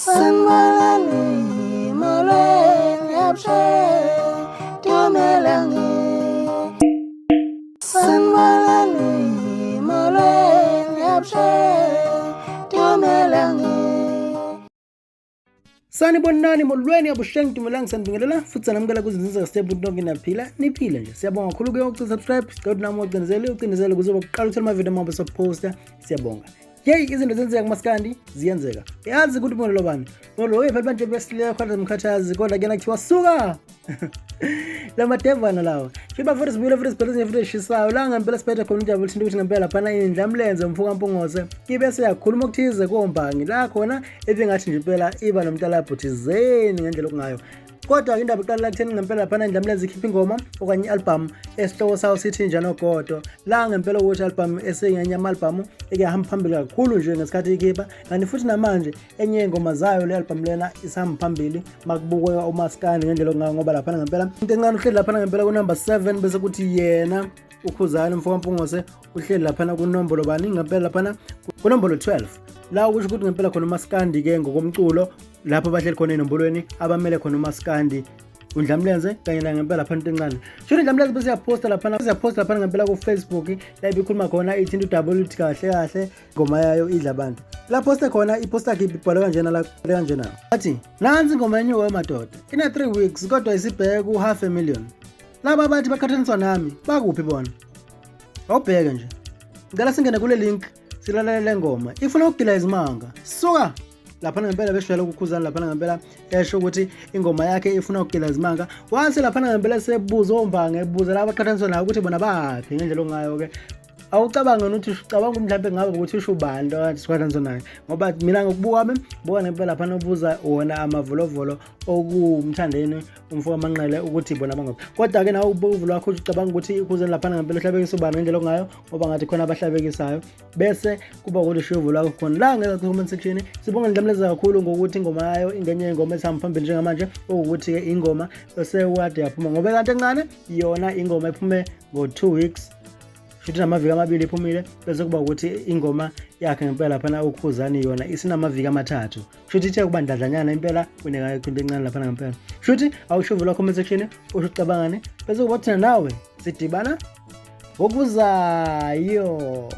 Sanibonani, molweni, abusheni, dumelang. Sanibonani, molweni, abusheni, dumelang. Sanibonani, molweni, abusheng, dumelang, sanibingelela futhi sanamukela kuzinzuzo kaStep nonke. Niyaphila? Niphile nje. Siyabonga kakhulu kuye ukucela subscribe. Sicela ukuthi nami ucinezele ucinezele ukuze uqale uthola ama-video uma besoposta. Siyabonga. Yeyi, izinto zenzeka kumaskandi, ziyenzeka. Yazi ukuthi umolo bani molo oye phela manje besileyo khona mkhathazi, kodwa kuyena kuthiwa suka la madevana lawa. Shiba futhi sibuyile futhi sibhele ezinye futhi eshisayo la ngempela siphethe khona ujabule thinta ukuthi ngempela laphana indlamlenze umfuka Mpungose ibe seyakhuluma okuthize kombangi la khona ebingathi nje impela iba nomntalabho thizeni ngendlela okungayo. Kodwa indaba iqala kutheni ngempela laphana indlamlenze ikhipha ingoma okanye i-album esihloko sayo sithi Njanogodo, la ngempela ukuthi i-album esengenye ama-albhamu eke yahamba phambili kakhulu nje ngesikhathi ikhipha, kanti futhi namanje enye yey'ngoma zayo le album lena isihamba phambili makubukeka umaskandi ngendlela okungayo, ngoba laphana ngempela into encane uhleli laphana ngempela kunumber 7, bese kuthi yena uKhuzani mfoka Mpungose uhleli laphana kunombolo bani ngempela laphana kunombolo 12, la ukusho ukuthi ngempela khona umaskandi-ke ngokomculo lapho bahleli khona enombolweni abamele khona umaskandi uNdlamlenze kanye na ngempela laphana into encane. Sho indlamlenze bese yaphosta laphana, siyaphosta laphana ngempela ku-Facebook la ibikhuluma khona ithinta udaba oluthi kahle kahle ingoma yayo idla abantu. La posta khona iposta yakhe ibhalwe kanjena la kanjena, athi nansi ingoma yenyuka madoda, ina 3 weeks kodwa isibheke ku-half a million. Laba bathi baqhathaniswa nami bakuphi bona? Awubheke nje, ngicela singene kule link silalele le ngoma, ifuna ukugila izimanga. Suka laphana ngempela beshwele ukukhuzana laphana ngempela esho ukuthi ingoma yakhe ifuna ukugila izimanga. Wase laphana ngempela sebuza ombange, ebuza laba abaqhathaniswa nayo ukuthi bona baphi ngendlela ongayo-ke. Awucabange ukuthi ucabanga mhlawumbe ngabe ukuthi usho ubani lo kade siqhathaniswa naye, ngoba mina ngokubuka kwami buka ngempela laphana ubuza wona amavolovolo okuwumthandeni umfo kaManqele ukuthi bona bangaphi. Kodwa-ke nawe ubuvu lwakho ucabanga ukuthi ukhuzeni laphana ngempela uhlabekisa ubani ngendlela ongayo, ngoba ngathi khona abahlabekisayo, bese kuba ukuthi ushiye uvo lwakho khona la ngeza comment section. Sibonga Ndlamleza kakhulu ngokuthi ingoma yayo ingenye ingoma esihamba phambili njengamanje, okuwukuthi-ke ingoma esekade yaphuma ngoba kanti encane yona ingoma ephume ngo-2 weeks, shuthi namaviki amabili iphumile, bese kuba ukuthi ingoma yakhe ngempela laphana uKhuzani yona isinamaviki amathathu, shuthi ithe kuba ndadlanyana impela kunekayikho into encane laphana ngempela. Shuthi awusho uvula comment section usho ucabangane, bese kuba thina nawe sidibana ngokuzayo.